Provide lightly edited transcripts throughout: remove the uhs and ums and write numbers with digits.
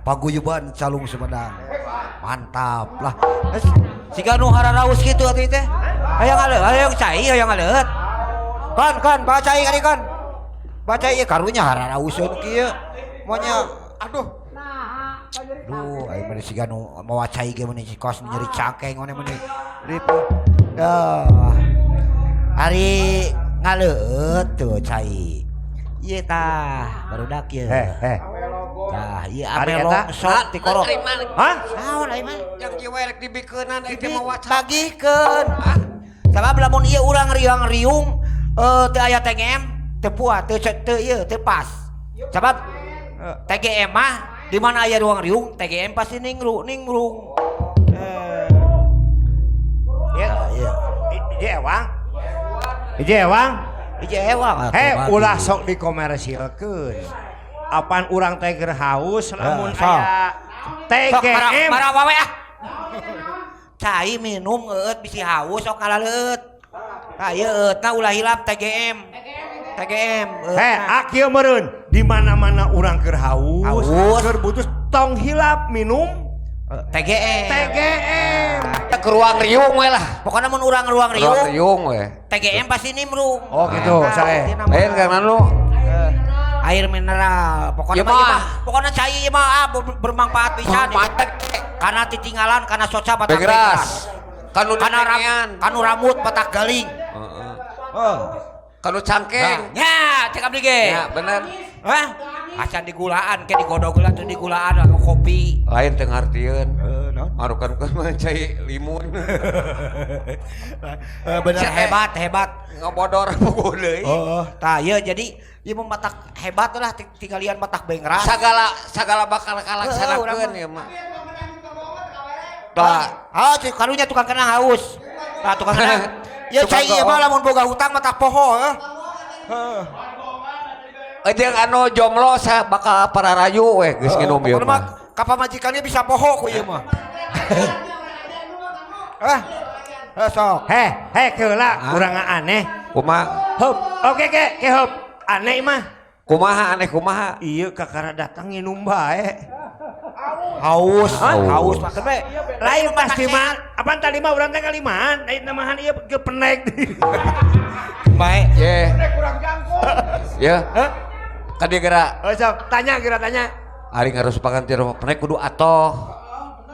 Paguyuban Calung Sumedang. Mantap lah. Siga nu hararaus kitu atuh teh. Hayang aleuh, hayang cai, hayang aleuh. Kon, kon, bawa cai kali kon. Baca ieu karunya hararauseun kieu. Monya Aduh. Duh, aing mah siga nu mawa cai ge meuni kos nyeri cangkeng ngone meuni. Ripu. Dah. Ari ngaleueut tuh cai. Ieu tah, barudak ieu. Heh, heh. Tah, ieu Ari ame eta? longsor ti korok. Hah? Naon aing mah? Yang kieu we rek dibikeunan euy teh mawa cai. Bagikeun. Sabab lamun ieu urang riang-riung teu aya TGM, teu puas, teu teu ieu, teu pas. Sabab TGM mah di mana aya ruang riung, TGM pasti ningru, ningrung. Eh. Ya, iya. Hiji ewang. Hiji ewang. Hiji ewang atuh, Heh, bagi. Ulah sok dikomersilkeun. Apan urang teh keur haus lamun Sok. Aya Sok TGM. Para wawe ah. Cai minum eueut bisi haus sok ngalaleueut. Tah ieu eutna ulah hilap TGM. TGM. Heh, akieu meureun di mana-mana urang keur haus, Haus. Keur butuh tong hilap minum TGM. TGM. Ke ruang riung we lah. Pokoknya mun urang ruang riung, Ruang riung we. TGM pasti nimrung. Oh gitu, Nah, saya. intina mah. Lain karena lu Eh, air mineral. Pokoknya Ieu mah, ieu mah. mah, pokoknya cai ieu mah ah, bermanfaat pisan. Bermanfaat. Karena titinggalan, karena soca batak Begeras. Kanu Karena ram, nengean. kanu rambut batak galing. Heeh. Oh. Kanu cangkeng. Nah, ya, cek abdi ge. Ya, bener. Hah? Acan digulaan, ke digodog heula teu digulaan aku kopi. Lain teu ngartieun. Heeh, naon? Marukan mah cai limun. Eh, bener Sia, eh. hebat, hebat. Ngabodor puguh deui. Oh, tah ieu jadi ieu mah matak hebat lah tinggalian matak bengras. Sagala sagala bakal kalaksanakeun urang mah. Ya mah. Tah, Ah, karunya tukang kenang haus. Tah tukang kenang. Ya Tukang cai ieu mah goong. Lamun boga hutang mah tak poho heuh. Heeh. Jeung anu jomblo sa bakal pararayu we geus nginum ieu Pokokna mah mah. ka pamajikannya bisa poho ku ieu mah. Ah. Eh sok. Heh, heh keula urang aneh. Kumaha? Hup, oke ke, ke hup. Aneh mah. Kumaha aneh kumaha? Iya kakara datang nginum bae. Haus, Haus. haus makan we. Lain pasti mah, apaan tadi mah urang teh kalimaan, lain namahan ieu ge penek. Bae. Ye. Ya. Ka dieu geura. Oh sok, tanya geura tanya. Ari ngarusupakan ti rumah penek kudu atoh.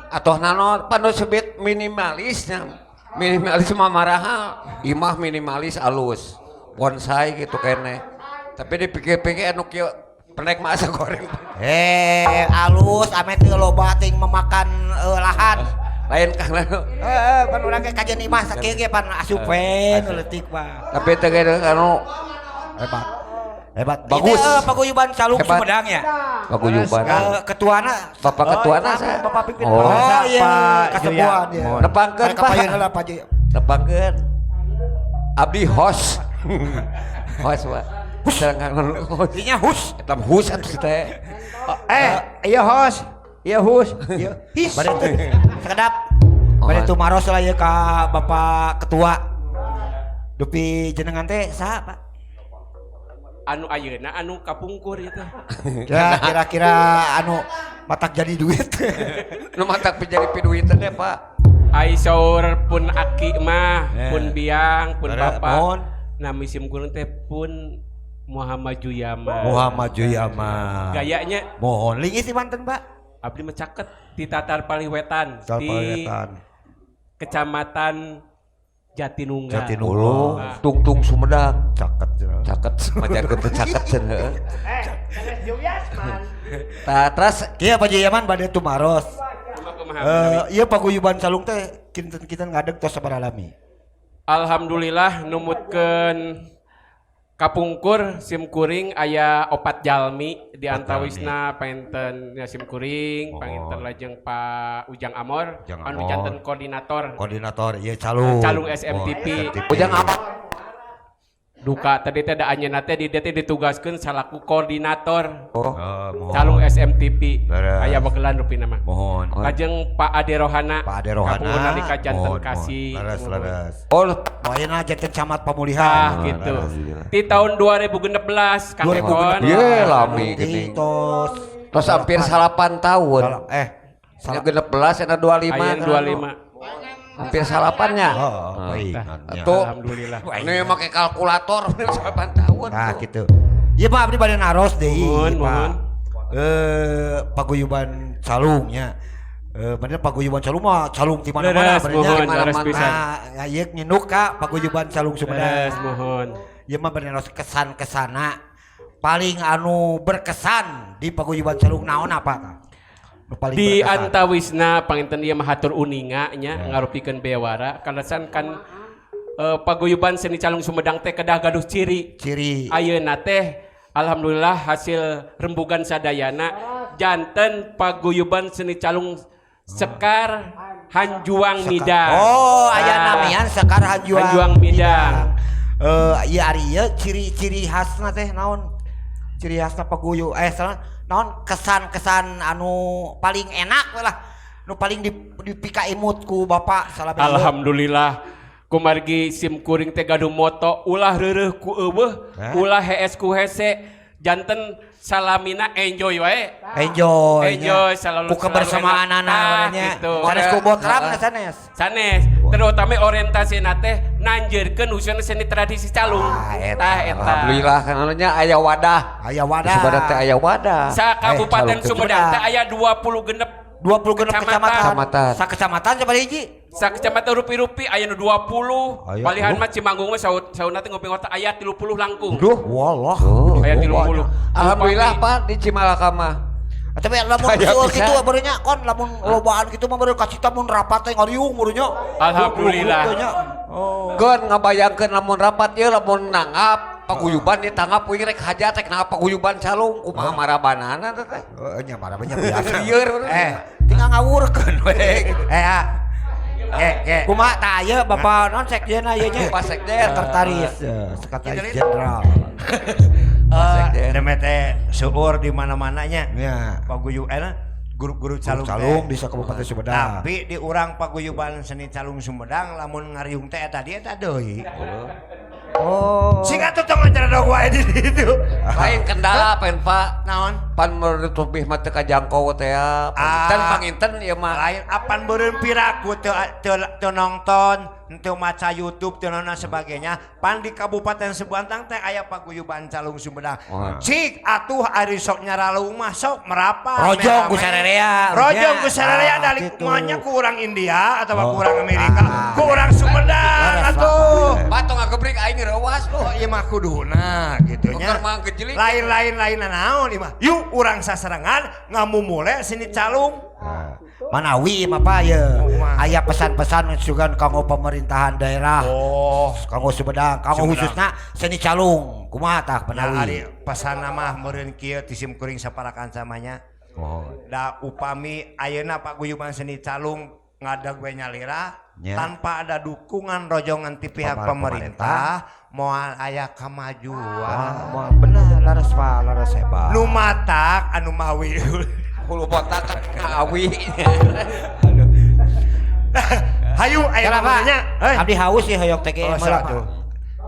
Atoh naon panu sebut minimalisnya. Minimalis mah maraha. Imah minimalis alus. Bonsai gitu kene. Tapi dipikir-pikir anu kieu penek mah asa goreng. Eh, alus ame teu loba ting memakan lahan. Lain kang anu. Heeh, pan urang ge kajian imah sakieu ge pan asup we nu leutik mah. Tapi teh ge anu Hebat. Hebat. Bagus. Ini, paguyuban Calung Hebat. Sumedang ya. Paguyuban. Ketuana Bapak ketuana oh, saya. Bapak pimpin. Oh. Oh, iya, Pak kasepuhan Joya. ya. Nepangkeun, Pak. Pak. Kapayun heula Pak Joya. Nepangkeun. Abdi host. Host, Pak. Sedangkan host. Dinya hus. Eta hus atuh teh. Eh, iya host. Iya hus. Iya. His. Bade teu sakedap. Bade tumaros lah ieu ka Bapak Ketua. Dupi jenengan teh saha, Pak? Anu ayeuna anu kapungkur itu. Ya kira-kira anu matak jadi duit. Nu matak jadi piduiteun teh, Pak. Ai saur pun aki mah, pun biang, pun bapak. Mohon. Nami sim kuring teh pun Muhammad Juyama. Muhammad Juyama. Gayanya Mohon linggis di Banten, Pak. Abdi mah caket di Tatar Paliwetan, di Wetan. Kecamatan Jatinunggal. Jatinunggal. Ulu, tungtung Sumedang. Caket cenah. Caket, majarkeun teh caket cenah heueuh. Eh, sanes Juyasman. Tah, terus Kieu Pak Juyaman bade tumaros. Kumaha, kumaha, Eh, ieu paguyuban Calung teh kinten-kinten ngadeg tos sabaraha lami? Alhamdulillah numutkeun kapungkur sim kuring aya opat jalmi di antawisna panginten nya sim kuring, panginten lajeng Pak Ujang Amor Ujang anu Amor. janten koordinator. Koordinator ieu Calung. Calung SMTP. Oh, Ujang apa? Duka tadi teh da anjeunna teh di dieu teh ditugaskeun salaku koordinator Oh, Oh, mohon. Calung SMTP. Leres. Aya bagelan rupina mah. Mohon. Lajeng Pak Ade Rohana. Pak Ade Rohana. Kapungkur nalika janten Mohon, kasih. mohon. Leres, leres. Oh, Ayeuna janten camat Pamulihan. Ah, gitu. Di tahun 2016 Kang 2016. Ekon. Ye, lami Di geuning. tos Terus hampir 8 tahun. Salah. 16 eta 25. Aya 25. Hampir salapannya. Oh, baik. Tuh. Alhamdulillah. Ini make kalkulator 8 tahun. Nah, gitu. Iya Pak, abdi bade naros deui, Mohon, Pak. mohon. Paguyuban calungnya. Bener paguyuban calung mah calung di mana-mana Leres, benernya. mohon, leres pisan. Nah, ieu nyinduk ka paguyuban calung Sumedang. Leres, mohon. Ieu mah bener kesan-kesana paling anu berkesan di paguyuban calung naon apa tah? Nu paling Di berkesan. antawisna panginten ieu mah hatur uninga nya ngarupikeun bewara kaleresan kan paguyuban seni calung Sumedang teh kedah gaduh ciri. Ciri. Ayeuna teh alhamdulillah hasil rembugan sadayana janten paguyuban seni calung Sekar Hanjuang Midang. Oh, aya Nah, namian Sekar Hanjuang. Hanjuang Midang. Ieu ari ieu ciri-ciri khasna teh naon? Ciri khasna paguyu salah naon kesan-kesan anu paling enak we lah. Nu paling dipika imut ku bapak salah. Alhamdulillah kumargi sim kuring teh gaduh moto ulah reureuh ku euweuh, ulah hees ku hese, janten salamina enjoy wae. Enjoy. Enjoy, selalu ku kebersamaan selalu enak. anak Tah, gitu. Sanes ku botram sanes. Sanes, terutama orientasi teh nanjeurkeun khususna seni tradisi calung. Ah, eta. Tah eta. Alhamdulillah kan nya aya wadah. Aya wadah. Sumedang teh aya wadah. Sa Kabupaten calung teh. Sumedang teh aya 26 26 kecamatan. Kecamatan. Sa kecamatan coba hiji. Sa kecamatan rupi-rupi aya nu 20. Aya. Palihan mah Cimanggung mah sauna teh ngopi ngota aya 30 langkung. Duh. Wallah. Tuh. Aya 30. Alhamdulillah Pak di Cimalaka mah. Tapi lamun Aya seueur pisan. kitu barunya kon lamun lobaan kitu mah baru kacita mun rapat teh ngariung barunya. Alhamdulillah. Oh. Keun ngabayangkeun lamun rapat ieu lamun nanggap paguyuban ieu tanggap uing rek hajat rek nanggap paguyuban calung kumaha marabanana teh teh. Heeh nya marabannya biasa. Lieur. Tinggal ngawurkeun we. Kumaha tah ieu Bapak non sekjen ieu nya. Bapak sekjen. Sekretaris, sekretaris jenderal. Demi teh seueur di mana-mananya. Ya. Paguyuban guru-guru calung Calung teh. di Kabupaten Sumedang. Tapi di urang paguyuban seni calung Sumedang lamun ngariung teh eta dia eta deui. Oh. Sing atuh tong ngajaradog wae di ditu. Lain kendala pen Pak. Naon? Pan menurut lebih mah teu kajangkau teh ya. Panginten panginten ieu mah. Lain apan beureun piraku teu teu teu nonton, teu maca YouTube, teu naon sebagainya. Pan di Kabupaten Sebantang teh aya paguyuban calung Sumedang. Oh. Cik atuh ari sok nyaralung mah sok merapat. Rojong ku sarerea. Rojong ku sarerea Ah, dari gitu. kumanya ku urang India atau ku Oh. urang Amerika, Ah. ku urang Sumedang Leres, atuh. Pak tong ngagebrik aing reuas Oh ieu mah kuduna gitu nya. Tukar mah gejelik. Lain-lain lain naon ieu mah. Yuk urang sasarengan ngamumule seni calung. Nah, Manawi mah Pak ye. Kumaha? Aya pesan-pesan sugan kanggo pemerintahan daerah. Oh. Kanggo Sumedang, kanggo Sumedang. khususna seni calung. Kumaha tah Nah, ari Manawi? pesan mah meureun kieu ti sim kuring saparakan samanya. Oh. Da upami ayeuna paguyuban seni calung ngadag we nyalira Nya. tanpa ada dukungan rojongan ti pihak Pemerintah. pemerintah moal aya kamajuan. Ah, moal bener laras Pak, laras hebat. Nu matak anu mawi. Hulu botak awi. Hayu aya Kenapa? namanya. Hei. Abdi haus sih hoyong TGM Oh, mah, salah Pak. tuh.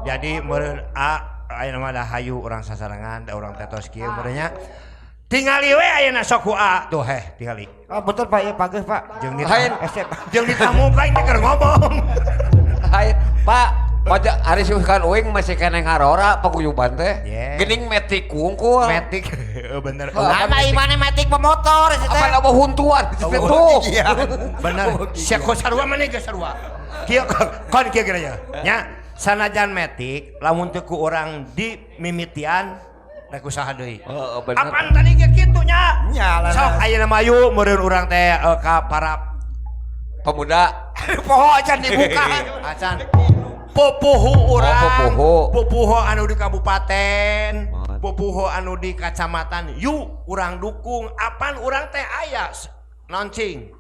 Jadi meureun a aya mah da hayu urang sasarengan da urang tetos kieu meureun nya. Tingali we ayeuna sok ku A tuh heh tingali. Oh, betul Pak, ya pageuh Pak. Jeung Lain. Esep. Jeung ditamu ka ini keur ngomong. Lain Pak, pajak ari kan uing masih keneh ngarora paguyuban teh. Yeah. Geuning metik kungkul. Metik heuh bener. Oh. Lah imane metik pemotor sih teh. Apa huntuan itu? Iya. Bener. Sia ku sarua maneh ge sarua. Kieu kon kieu geura nya. Nya sanajan metik lamun teu ku urang di mimitian rek usaha deui. Heeh, bener. Apaan tadi ge kitu nya? Nya, lah, Sok lah. ayeuna mah yuk meureun urang teh ka para Pemuda Poho acan dibuka. acan pupuhu urang, Oh, pupuhu. pupuhu anu di kabupaten, Oh. pupuhu anu di kacamatan, yuk urang dukung, apan urang teh aya launching.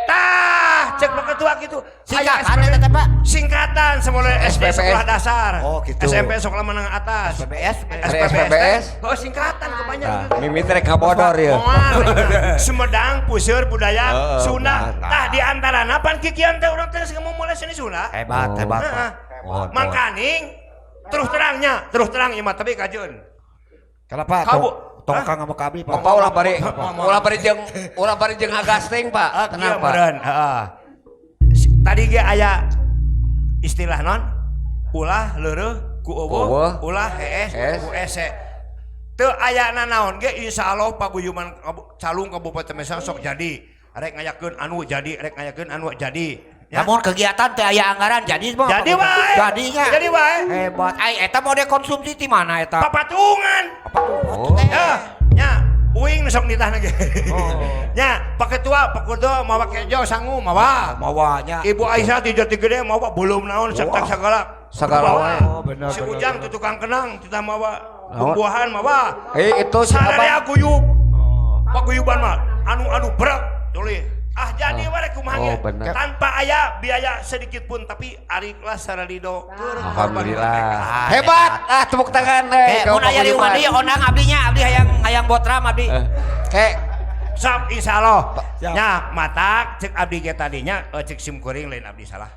Tah, cek Pak Ketua gitu. Singkatan Aya eta teh, Pak? Singkatan semula SD SPPS. sekolah dasar. Oh, gitu. SMP sekolah menengah atas. SPBS. SPBS. Oh, singkatan kebanyakan. Nah, mimiti rek ngabodor ya. Moal. Sumedang, Puseur, Budaya, Heeh, Sunda. benar. Tah di antara pan kikian teh urang teh geus mulai seni Sunda. Hebat, hebat. Pak. Heeh. Mohon, mohon. Mangkaning terus terangnya, terus terang ieu mah tapi kajeun. Kenapa? Kabu, Tong kang ngambek ka abdi, Pak. Bapak ulah bari jeung ngagasting, Pak. Tenang, Pak. Heeh. Tadi ge aya istilah non ulah leureuh ku eueuh, ulah hees ku ese. Teu aya nanaon ge insyaallah paguyuban calung Kabupaten Sumedang sok jadi. Rek ngayakeun anu jadi, rek ngayakeun anu jadi. Lamun kegiatan teu aya anggaran jadi mah. Jadi wae. Jadinya. Jadi wae. Hebat. Ai eta mode konsumsi ti mana eta? Papatungan. Papatungan. Ya, nya uing nu sok nitahna ge. Nya, Pak Ketua, Pak Ketua mawa kejo sangu mawa. Mawa nya. Ibu Aisyah ti Jati Gede mawa belum naon serta segala. Segala wae. Oh, bener. Si Ujang tu tukang kenang titah mawa buah-buahan mawa. Eh itu si Sadaya guyub. Paguyuban mah anu-anu berat tulis. Ah jadi wae kumaha Oh, bener. Tanpa aya biaya sedikit pun tapi ari kelas saralido. Alhamdulillah. Hebat. Ah tepuk tangan eh. Mun aya riungan deui ondang abdinya, abdi hayang botram abdi. Kayak Sap insyaallah. Nya matak cek abdi ge tadinya cek sim kuring lain abdi salah.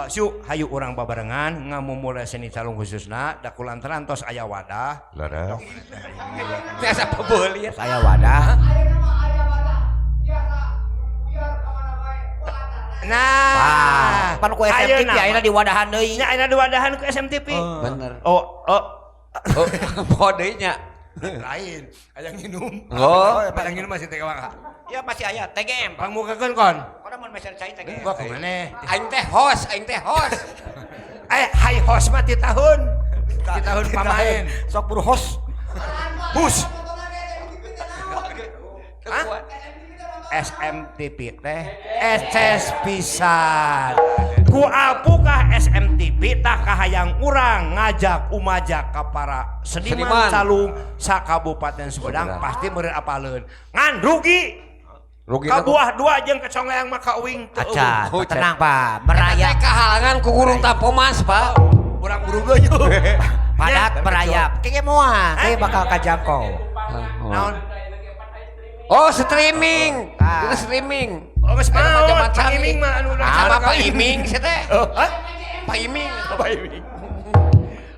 Siu hayu urang babarengan ngamumule seni calung khususna da kulantaran tos aya wadah. Leres. Biasa pebeuli aya wadah. Nah, pan ku SMTV ayeuna diwadahan deui. Nya ayeuna diwadahan ku SMTV. Bener. Oh, oh. Oh, poho deui nya. Lain, aya nginum. Oh, aya nginum masih teh mangga. Ya masih aya TGM. Pangmukakeun kon. Kono mun meser cai TGM. Gua kumaneh? Aing teh host, aing teh host. Eh, hai host mah ti tahun. Ti tahun pamain. Sok buru host. Hus. Hah? SMTV teh eces pisan. Ku apukah SMTV tah kahayang urang ngajak umajak ka para seniman calung sakabupaten Sumedang pasti meureun apaleun. Ngan rugi. Rugi kabuah dua jeung kecongleang mah ka uing teu. Acan, tenang Pak, merayap kahalangan ku gurung tampomas Pak. Urang urug euy. Padat merayap. Kayaknya moal, kayak bakal kajangkau. Naon? Oh streaming, itu streaming. Oh geus maot, macam-macam. Pak Iming mah anu sama Pak Iming sih teh. Pak Iming. Pak Iming.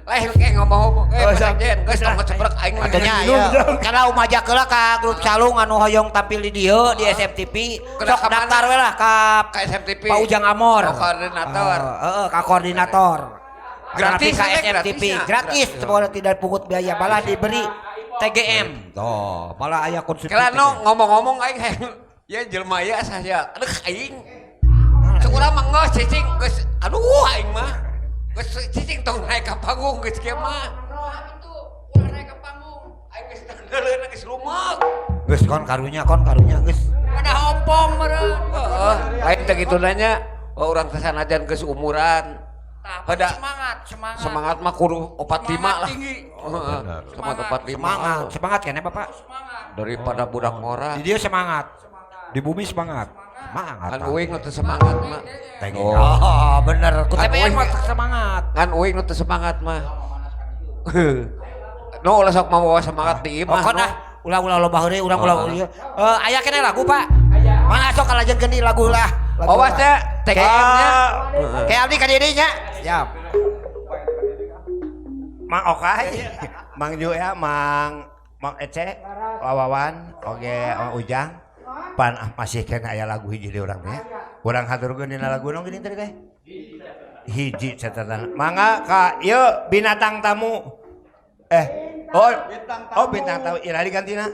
Lain kayak ngomong-ngomong, Pak Sekjen, geus tong ngeceprek aing mah. Atunya ieu. Karena umajak heula ka grup calung anu hoyong tampil di dieu di SMTV. Sok daftar we lah ka SMTV. Pak Ujang Amor. Oh, koordinator. Heeh, ka koordinator. Gratis ka SMTV, gratis, semoga tidak pungut biaya, malah diberi TGM. Tuh, malah aya konsumsi. Kira no ngomong-ngomong aing ya jelema ieu saya. Aduh aing. Cek urang mah geus cicing geus aduh aing mah. Geus cicing tong naik ka panggung geus kieu mah. Ulah naik ka panggung. Aing geus tangdeleun geus lumek. Geus kon karunya geus. Pada ompong meureun. Heeh, lain teh kitu nanya, oh urang teh sanajan geus umuran. Pada semangat. Semangat mah kudu 45 lah. Tinggi. Semangat 45. Semangat, semangat kene Bapak. Daripada budak ngora. Di dieu semangat. Di bumi semangat. Semangat. Kan uing nu teu semangat mah. Oh, bener. Ku TPN mah semangat. Kan uing nu teu semangat mah. No ulah sok mawa semangat di imah. Oh, kon ah, ulah-ulah loba heureuy, urang ulah ieu. Aya keneh lagu, Pak. Mangga sok kalajengkeun deui lagu lah. Awas nya TGM-nya. Kayak abdi ka dieu nya. Siap. Mang Okai, Mang Ju ya, Mang Ece, Wawan, oge Mang Ujang. Pan masih kena aya lagu hiji di urang teh. Urang haturkeun dina lagu naon geuning tadi teh? Hiji catatan. Mangga ka ieu binatang tamu. Oh bintang tamu ira digantina.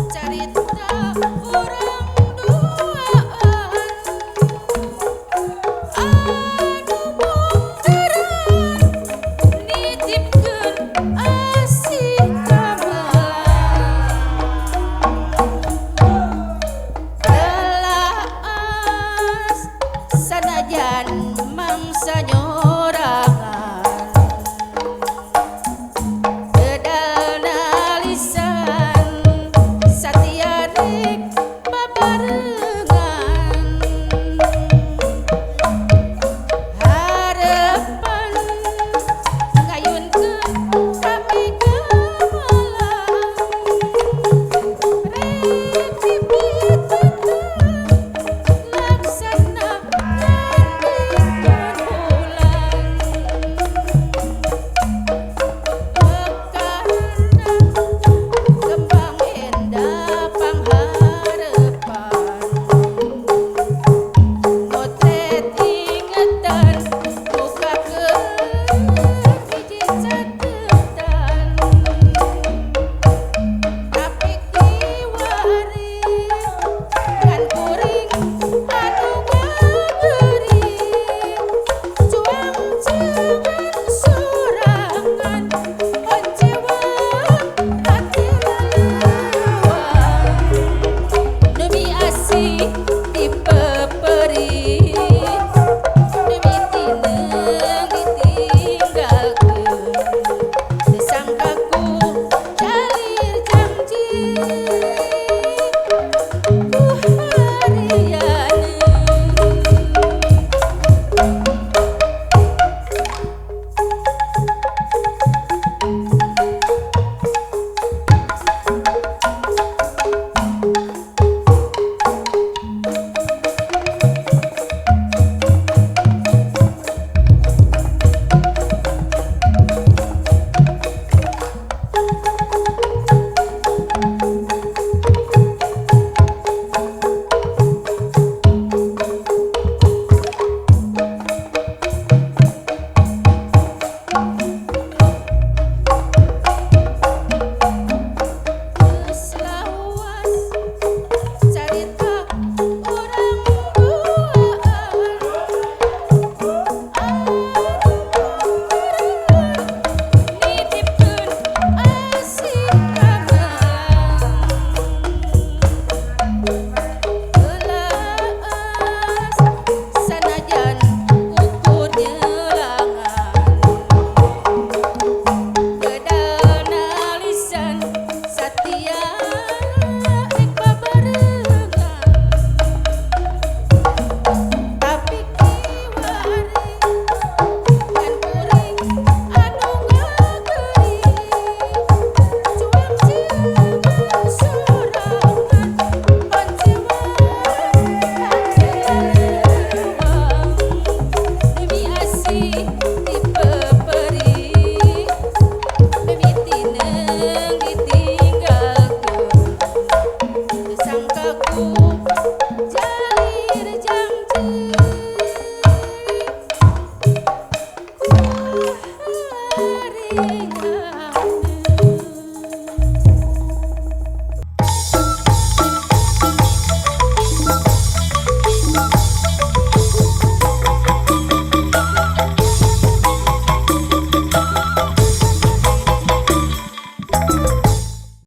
Carita urang senyum.